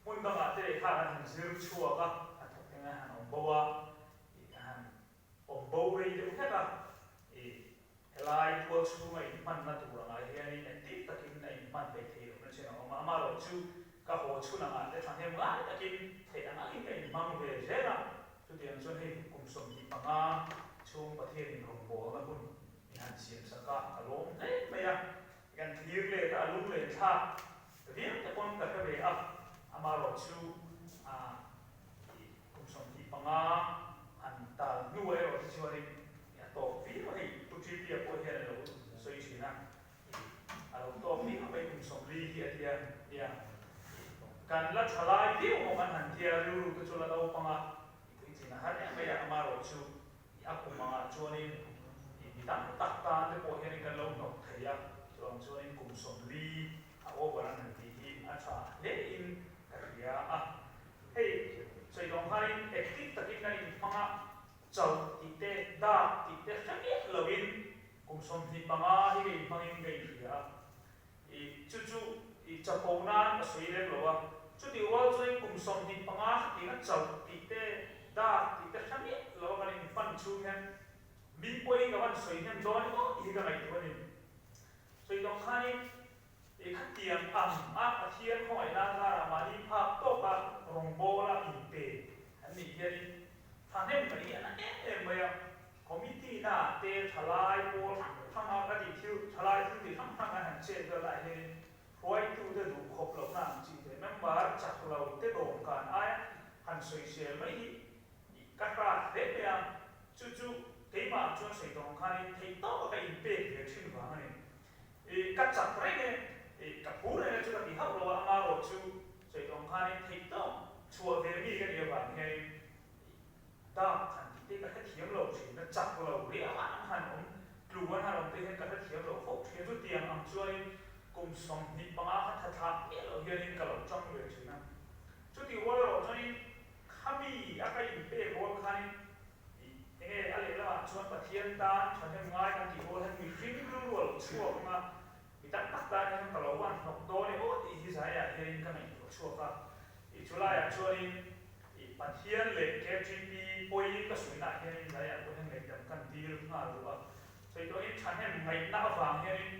hmun dangah te lehkha kan han zir chhuak a, hnathawk te ngai han awm bo a, ih ka han awm bo rei deuh hlek a, ih helai tual chhunga inhmanna tur angah hianin active takin a inhman hleih theih lohna chin a awm a, amaherawhchu ka haw chhun angah te thahnem ngai takin theih ang angin ka inhmang ve zel a, chutiang chuan hei kum 25 chhung Pathianin rawngbawlna hun min han siam sak a, ka lawm hle mai a, kan thlir let a, a lunglen thlak viau te pawn ka hre ve a, amaherawhchu ah ih kum 25 han tal hnu erawh hi chuanin a tawk viau a, hei Pu Ṭipia pawh hian a lo sawi thin a, A lo tawk miah mai kum 40 hi a tia nia. Kan la tha lai viau maw kan han tia rilru te chu la naupang a, i puitlin a har em mai a, amaherawh chu i a kum angah chuanin i mi tam tak tan te pawh hianin kan lo hnawk thei a, chuvang chuanin kum 40 a over an han tih hi a tha hle in ka hria a. Hei sawi dawng khanin active takin kan inhmang a, Chauh tih te, dak tih te hre miah loin kum 25 hi ka inhmangin ka inhria a. I chu chu i chapo nan ka sawi lem lo a. Chutih rual chuanin kum 25 khatin a chauh tih te, dak tih te hre miah lo a kan inhman chhung hian mi pawi ka van sawi hnem dawn emaw tih hi ka ngaihtuah a ni. Sawi tawng khanin i khatiang ang a Pathian khawngaihna zarah mahni phak tawka rawngbawla inpe an nih hianin Thahnem mai hi a na em em mai a, committee na te thalai pawl hrang hrang a ka tih thil thalai thil tih hrang hrang an han chet vel lai hianin hruaitute duh khawp lohna ang chi te member chak lo te dawmkan aia han sawisel mai hi ka hrat hle mai a, chu chu keimah ang chuan sawi tawh ang khanin theih tawk a ka inpek ve thin vang a ni. I ka chak reng e, i ka phur reng e chu ka ti hauh lo a, amaherawh chu sawi tawh ang khanin theih tawk chhuah ve mi ka nih avang hianin dak han tih te ka hrethiam lo thin a, chak lo riau an han awm, tlu an han awm te hian ka hrethiam lo fo thin a, chutiang ang chuanin kum 25 kha tha thlak miah loh hianin ka lo tang ve thin a, chutih rual erawh chuanin khami a ka inpek rual khanin I enge a lehlamah chuan Pathian tan thahnem ngai kan tih rual hian mihring rilru a lo chhuak ang a, mi tam tak tan hian ka lo van hnawk dawn e aw tih hi zaiah hianin ka ngaihtuah chhuak a. I chulaiah chuanin i Pathian leh KTP pawi ka suihnaah hianin zaiah pawh hian ngaihdam kan dil nghal duh a. Sawi tawhin thahnem ngaihna avang hianin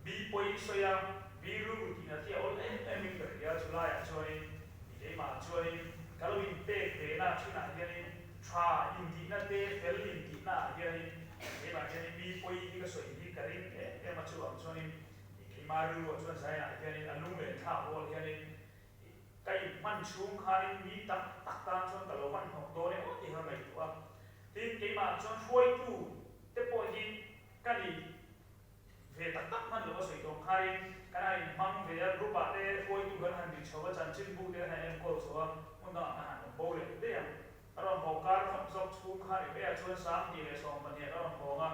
mi pawi sawi a, mi rilru tihna thi a awl em emin ka hria. Chulaiah chuanin i keimah chuanin ka lo inpek ve na thinah hianin tha intihna te, fel intihna ah hianin keimah hianin mi pawi hi ka sawi hi ka ring em em a. Chuvang chuanin i keimah rilruah chuan zaiah hianin a lung leh thlak rual hianin i ka inhman chhung khanin mi tam tak tan chuan ka lo hman hnawk dawn emaw tih ka ngaihtuah a. Tin, keimah chuan hruaitu te pawh hi ka ni ve tak tak hman lo a sawi tawng khain kan han inhmang ve a, group ah te hruaitu kan han ri chho a, chanchinbu te kan han enkawl chho a, hmun dangah kan han awm bo leh daih ang. A rawn haw kar khat zawk chhung kha ni mai a, chuan 2012 ka rawn hawng a,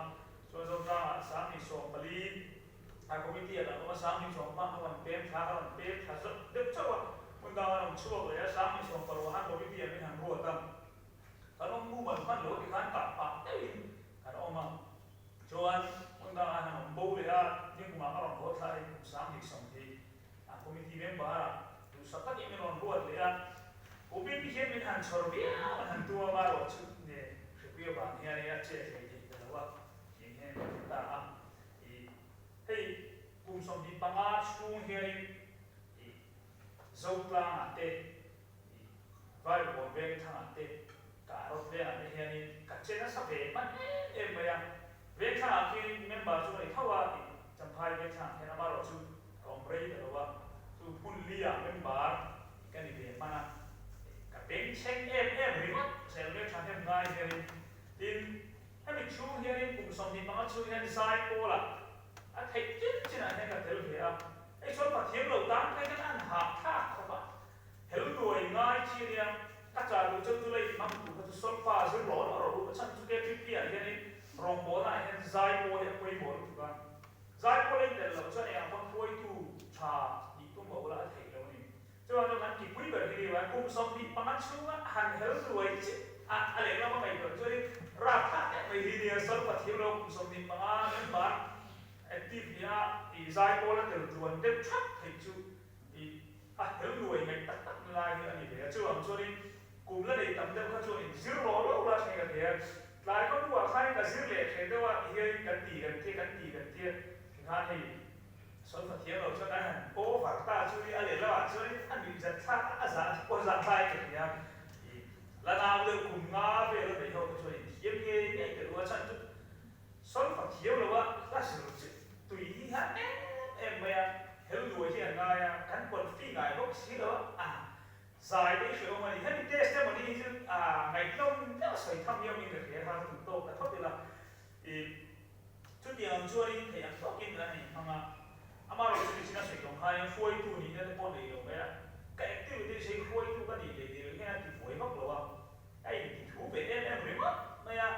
chuan Zotlangah 2014 a committee ah kan awm a, 2015 ka rawn pem thla, ka rawn pem thla zawk deuh chauh a, hmun dangah an awm chhuak leh a, 2016 khan committee ah min han ruat a. Kan awm mumal hman lo ti khan kah pah deuhin kan awm a, chuan hmun dangah han awm bo leh a, nikumah ka rawn haw thla a, kum 2020 a committee member ah duhsak takin min rawn ruat leh a, kumin hian min han chhawr viau an han tum a, marawh chu nge hripui avang hian a chet hlei thei ta lo a, tiang hian kan ti ta a, ih hei kum 25 chhung hianin ih Zotlangah te Vaivawn veng thangah te ka rawt vengah te hianin ka che nasa ve hman em em mai a. Veng thangah khian member chu ka ni tho a, tih Champhai veng thangah khian amaherawh chu ka awm rei ta lo a, chu hmun li-ah member ka ni ve hman a. Ka bengchheng em em ringawt zel veng thahnem ngai hianin. Tin, hemi chhung hianin kum 25 chhung hian zai pawlah a theih chin chinah hian ka tel ve a. Hei chuan Pathian lo tan phei hian an hahthlak khawp a. Hel nuai ngai chi ania, ka chah duh chauh chu la inhmang tur kha chu solfa zir law law rawh u, a chhan chu KTP ah hianin Rawngbawlnaah hian zai pawl hi a pawimawh lutuk a, zai pawl a intel loh chuan engah pawh hruaitu tha nih tum a ula a theih lo a ni. Chuvang chuan kan kipui ber hi ni a, kum 25 chhunga han hel ruai chiah a, a lehlam a ngaihtuah chuanin rapthlak deuh mai hi nia, solfa thiam lo kum 25 member active nia i zai pawl a tel tluan deuh thap theih chu i a hel ruai ngaih tak tak na lai hi a ni ve a. Chuvang chuanin kum la nei tam deuh kha chuan inzir rawh lo la thleng a thei a. Tlai khaw hnuah khanin ka zir leh hreh deuh a, tihianin kan ti kan tia, kan ti kan tia, tikhan hei solfa thiam lo chuan kan han over ta chu ni a lehlamah chuanin a nuih zat thlak a, a zah pawh a zah thlai ka ti a, i la nau deuh kum nga vel a neih ho te chuan inthiam ngei ngei ka duh a, chhan chu solfa thiam lo a hla zir chu tui hi han em em mai a, hel luai hi a ngai a, kan confi ngai bawk si lo a, a. Zai te i hre awm a ni. Hemi testimony hi chu ngaihnawm deuh a sawi tham hiam in ka hria kha ka duh tawk ta khawp ila. I chutiang ang chuanin theih ang tawkin kan han inhmang a. Amaherawhchu chu nichin a sawi tawng khanin hruaitu nihna te pawh nei lo mai a. Ka activity hi hruaitu ka nih leh nih loh hian a ti buai vak lo a. Ka inti thu ve em em ringawt mai a.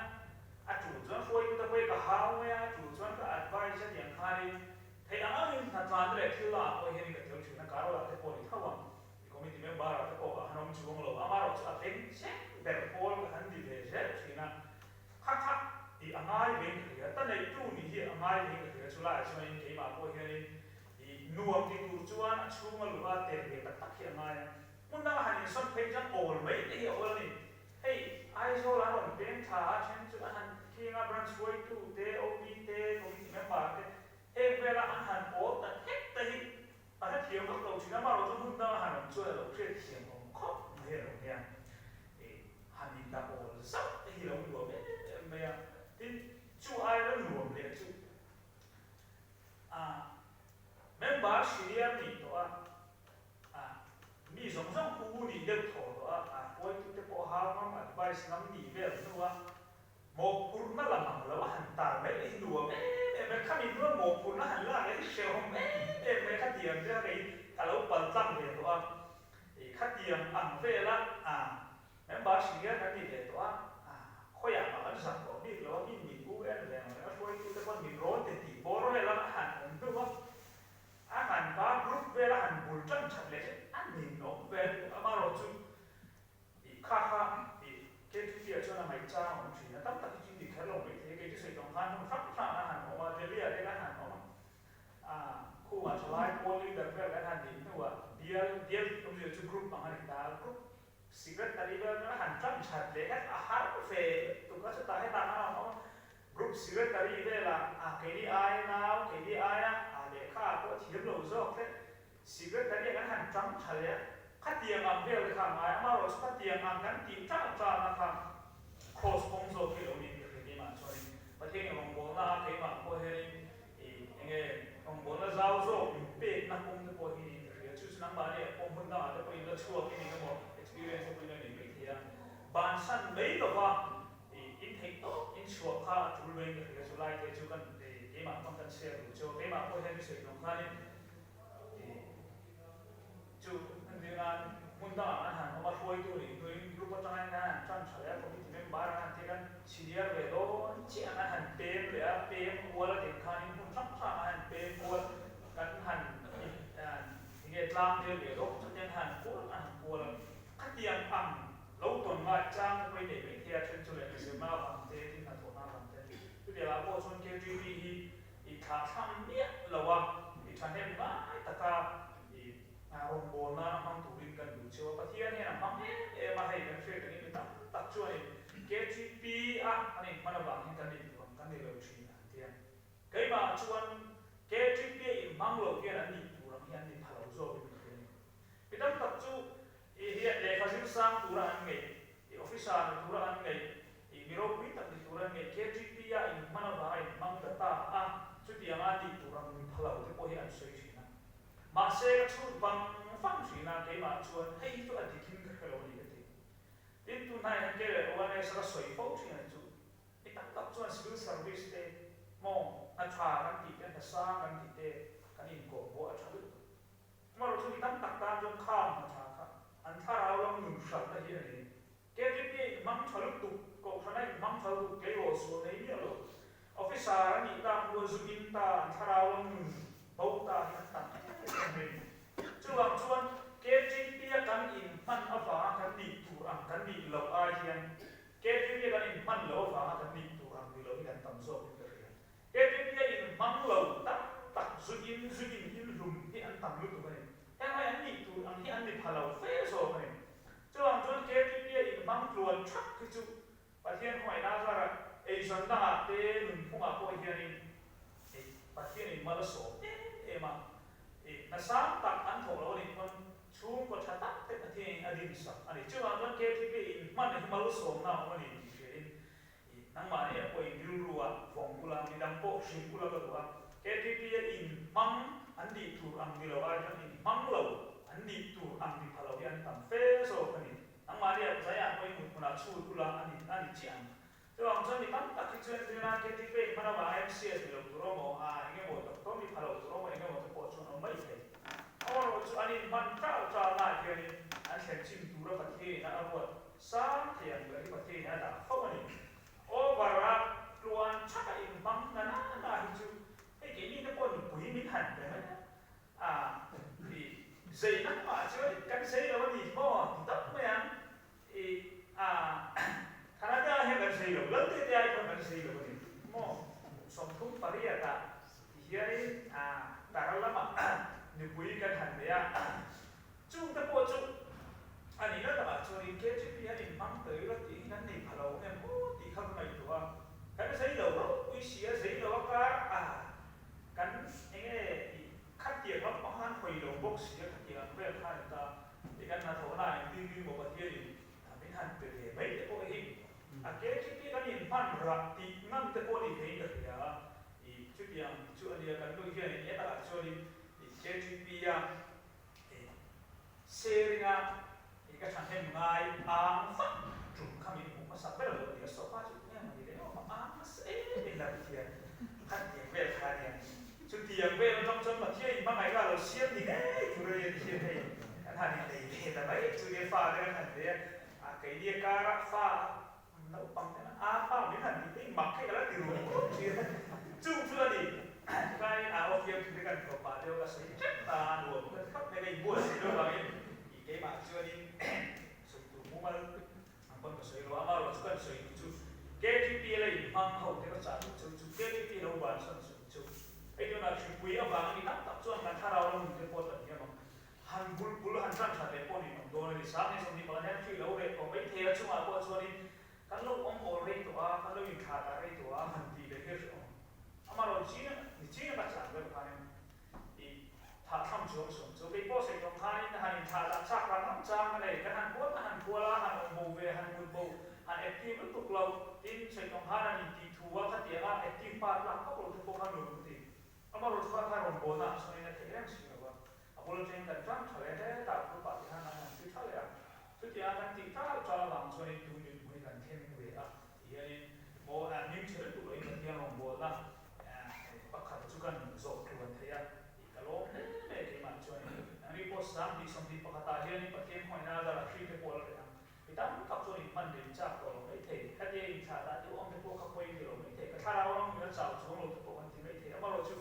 A tul chuan hruaitu te pawh hi ka hau mai a, a tul chuan ka advice a tiang khanin theih ang angin hnatlan te leh thil lamah pawh hianin ka tel thin a, Carola te pawh ni tho ang. I committee member ah te pawh ka han awm chuang lo, amaherawh chu a beng cheng ber pawl ka han ti ve zel thin a, kha kha i a ngai vein ka hria, ta neihtu nih hi a ngai vein ka hria, chulaiah chuanin keimah pawh hianin i nuam ti tur chuan a chhunga luha tel ve tak tak hi a ngai a, hmun danga han insawn phei chuan awl mai te hi a awl a ni. Hei Aizawl an rawn peng tha a, then chu an han khing a, branch hruaitu te, OB te, committee member te, heng vela an han awl ta thek te hi A hrethiam vak lo thin a, amaherawh chu hmun danga han awm chuan a lo hriatthiam awm khawp mai a lo nia. I han indah awl zauh te hi lo nuam em em mai a, tin chu aia nuam leh chu a member senior nih tawh a, a mi zawng zawng u nih deuh thaw tawh a, a hruaitute pawh hau ngam advice ngam nih vel hnua Mawhphurhna la mang lo a han tar mai hi nuam em em mai, khami hnuah mawhphurhna han lak leh hi hrehawm em em mai, khatiang te kha kei ka lo pal tlang ve tawh a, ih khatiang ang vela ah member senior kan ni ve tawh a, ah khawiah mah kan zak tawh bik lo a, mi mit u en ve ang reng a hruaitu te pawn min rawn ti tih bawr vel a han awm hnu a, a han pa group vela han bul tan that leh chu a ninawm ve amaherawh chu Tih kha kha tih KTP-ah chuan a ngaihchang a awm thin a, tam tak hi chu in dik kher lo mai thei a, kei chu sawi tawng khan hmun hrang hrang an han awm a, Delhi-ah te kan han awm a, ah khumah thalai pawl leader vel kan han nih hnuah bial bial tih awmzia chu group ang a ni ta, group secretary vel kan han tan that leh kha a har ve lutuk a, chutah hetah kan han awm a, group secretary velah ah keini aia nau, keini aia ah lehkha ah pawh thiam lo zawk te Secretary kan han tang tha leh a, khatiang ang vel te kha a ngai a, amaherawh chu khatiang ang kan tih tang tana kha cross kawng zawk hi lo niin ka hria keimah chuanin Pathian rawngbawlna a keimah pawh hianin ih enge rawngbawlna zau zawk min pekna kawng te pawh hi niin ka hria, chu chu nangmahni ah pawh hmun dangah te pawh in la chhuak in eng emaw experience te pawh in la nei mai thei a, bansan mai lova ih in theih tawp in chhuah kha a tul veiin ka hria, chu lai te chu kan ih keimah pawn kan share duh chu keimah pawh hian i sawi hnawng khanin Chu entir nan hmun dangah an han awm a, hruaitu nih hnuin group atangin an han tan tha leh a, committee member an han tir a, senior ve dawn chiah an han pem leh a, pem kual a din khanin hmun hrang hrangah an han pem kual kan han enge tlang vel ve dawn chutin an han kual an han kual a, khatiang ang lo tawn ngai chang te pawhin nei mai thei a, then chu leh zirna avang te, tin hnathawhna avang te, chutiang ah pawh chuan KTP hi I thlah thlam miah lo a, i thahnem ngai taka i rawngbâwl nana hmang turin kan duh cheu a, Pathian hian a hmang em em a, hei kan hriat angin mi tam tak chuanin KTP a an inhman avang hian kan nih tur ang kan ni lo thin an ti a. Keimah chuan KTP a inhmang lo hian an nih tur ang hi an ni pha lo zawkin ka hria a ni. Mi tam tak chu i hian lehkha zir sang tura an ngeih, i officer ni tura an ngeih, I mi ropui tak ni tura nge KTP a inhman avanga inhmang ta ta a, chutianga tih tur ang ni pha lo te pawh hi an sawi thin a. Mahse ka chhut vang vang thin a, keimah chuan hei hi chu a dikin ka hre lo a ni ka ti. Tin, tunhnai hian kei leh ONS a ka sawi fo thin a ni chu, mi tam tak chuan civil service te maw hna tha kan tih te, hna sang kan tih te kan inkawhbuah a tha lutuk. Amaherawhchu chu mi tam tak tan chuan khang hna tha kha an thlarau lam nun hralhna hi a ni. KTP a inhmang tha lutuk, Kohhran a inhmang tha lutuk, tleirawl sual nei miah lo. Officer a nih tak hnu a zu in ta, an thlarau lam nun bo ta hi an tam em em mai. Chuvang chuan KTP a kan inhman avanga kan nih tur ang kan nih loh ai hian KTP a kan inhman loh avanga kan nih tur ang ni lo hi kan tam zawkin ka hria. KTP a inhmang lo tam tak zu in zu in inhlum hi an tam lutuk a ni. Heng ai an nih tur ang hi an ni pha lo fe zawk a ni. Chuvang chuan KTP a inhmang tluan thak hi chu Pathian khawngaihna zarah eizawn dangah te nunphungah pawh hianin ei Pathianin mal a sawm em em a, ei hna sang tak an thawk lo a nih pawn chhungkaw tha tak te Pathianin a din sak a ni. Chuvang chuan KTP in hman hi malsawmna a awm a ni tih hriain i nangmahni ah pawh in rilru ah vawng ula, midang pawh hrilh ula ka duh a, KTP a in hmang an nih tur ang ni lo ai chuan in hmang lo an nih tur ang ni pha lo hi an tam fe zawk a ni. Nangmahni ah zaiah pawhin mut hmunah chhut ula a ni a ni chiah ang. Chuvang chuan mi tam tak hi chuan zirna KTP in hman avanga MCS ni lo tur awm a, eng emaw doctor ni pha lo tur awm a, eng emaw te pawh chuan awm mai thei. Amaherawh chu an inhman ṭau ṭau lai hianin an thlen chin tura Pathianin a ruat sang thei ang ber hi Pathianin a dah fo a ni. Over a tluan ṭhaka inhmang na na na hi chu hei keini te pawh nupui min han pe mai a, A ti zei nangmah chuan kan zei lo a ni maw ti tak mai ang i a Canada hian kan zei lo lal te te ai khawn kan zei lo a ni maw 38 ah ti hianin a tar lamah nupui kan han nei a chung te pawh chu a nihna takah chuanin KGP an inhmang ta ila tih hi kan nei pha lo ang em aw tih kha ka ngaihtuah a kan zei lo ropui si a zei lo a kar a Kan enge i khatiang lam pang khan hawi lo bawk si a, khatiang ang vel khan ta i kan hnathawhna ah engtin ring maw Pathianin min han pe ve mai te pawh hi a KTP kan inhman rah tih ngam te pawh ni theiin ka hria a, i chutiang chu a nia kan nu hianin e takah chuanin i KTP a i sharing a i ka thahnem ngai ang vak tum kha min hmuh hmasak ber lo nia sofa chu eng emaw ni leh emaw ang nasa em in la Pathian khan tiang vel kha ania chutiang vel atang chuan Pathian in hmangaih kha alo siam ni ngei tur ania ti hian hei kan han in nei ve ta mai chu nia fa te kan han nei a a keini a karah fa naupang te a pa min han tih te hi mak hei ka la ti rum rum thin a chung chu ani tlai a aw fiam thu te kan thawh pah deuh ka sawi tep ta a nuam ka ti khawp mai ka inbuatsaih deuh vangin i keimah chuanin sawi tur mumal ang pawn ka sawi lo a, amaherawh chu kan sawi duh chu KTP la inhmang ho te ka chah duh cheu chu KTP lo bansan sawi cheu hei tunah hripui avang a ni tam tak chuan kan thlarau lam nun te pawh tan hiam ang han bul bul han tan tha leh pawh ni awm dawn a ni sang ni 20 pakhat hian hri lo reh tawh mai thei a chungah pawh chuanin kan lo awm awl rei tawh a kan lo inthlah dah rei tawh a han tih leh hi a hrehawm amaherawh chin ni chin a ka chah ber khanin I thahthlam chuang sawm chu kei pawh sawi tawng khanin han inthlah dah chak rang rang chang ka nei. Kan han kual ka han kual a, han awm bo ve, han mut bo, han active lutuk lo. Tin, sawi tawng khan han intih thu a, khatiang a active part lak vak lo te pawh kha nuam ka ti. Amaherawh chu kha kha rawn bawlna ah chuanin a theih reng si lo va, a bul atangin kan tang tha leh hetah group ah te khan an han ti tha leh a. Chutiang a kan tih tal tal avang chuanin tun dinhmun hi kan thleng ve a ti hianin maw hming tha lutuk loin Pathian rawngbawlna Pakhat chu kan zawh tluan thei a tih ka lawm hle mai a keimah chuanin nangni pawh 2021 ah hianin Pathian khawngaihna a zara hri te pawh a la reh ang. Mi tam tak chuan inhman leh inchak tawh lo mai thei. Khatia inthlah dah deuh ang te pawh kha pawi ti lo mai thei. Ka thlarau ram nuna chau chuang lo te pawh kan ti mai thei. Amaherawh chu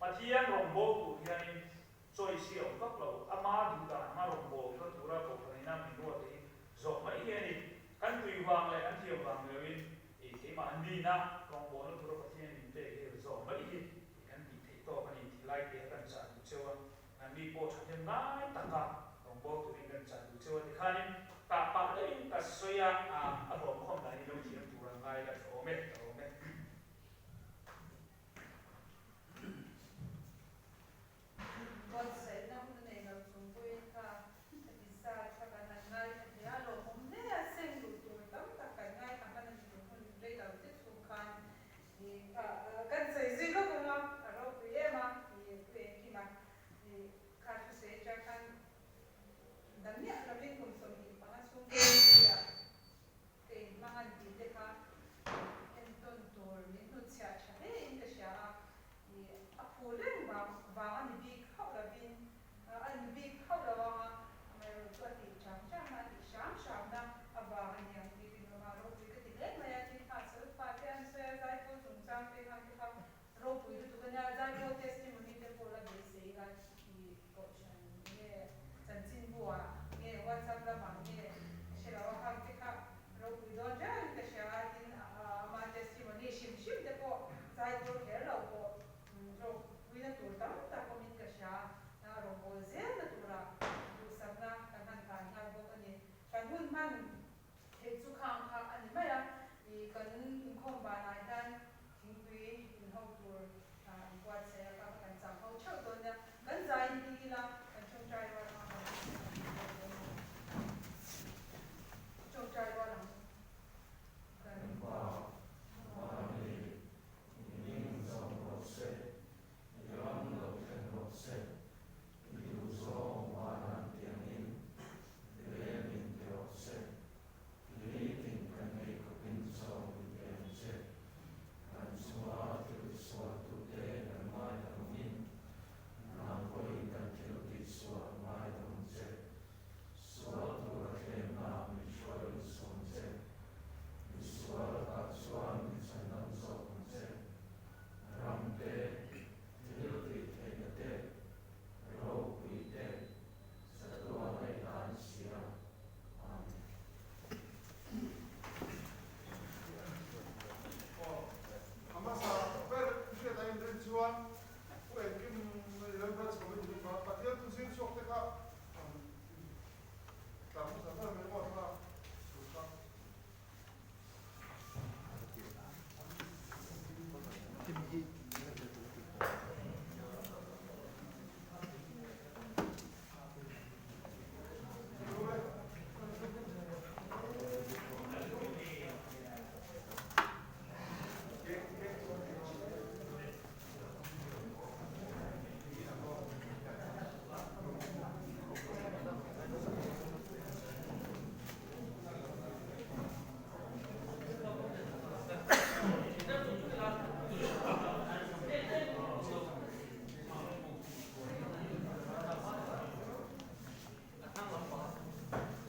Pathian rawngbâwl tur hianin choice hi a awm vak lo. Ama duh dan anga rawngbâwl kha tura kohhranina min ruat te hi zawh mai hi a ni. Kan tui vang leh kan thiam vang ni loin I keimah an nihna rawngbawlna tura Pathian min pek hi zawh mai hi i kan tih theih tawk a ni tih lai te a kan chah duh cheu a, nangni pawh thahnem ngai taka rawngbâwl turin kan chah duh cheu a tikhanin tah pah deuhin ka sawi a.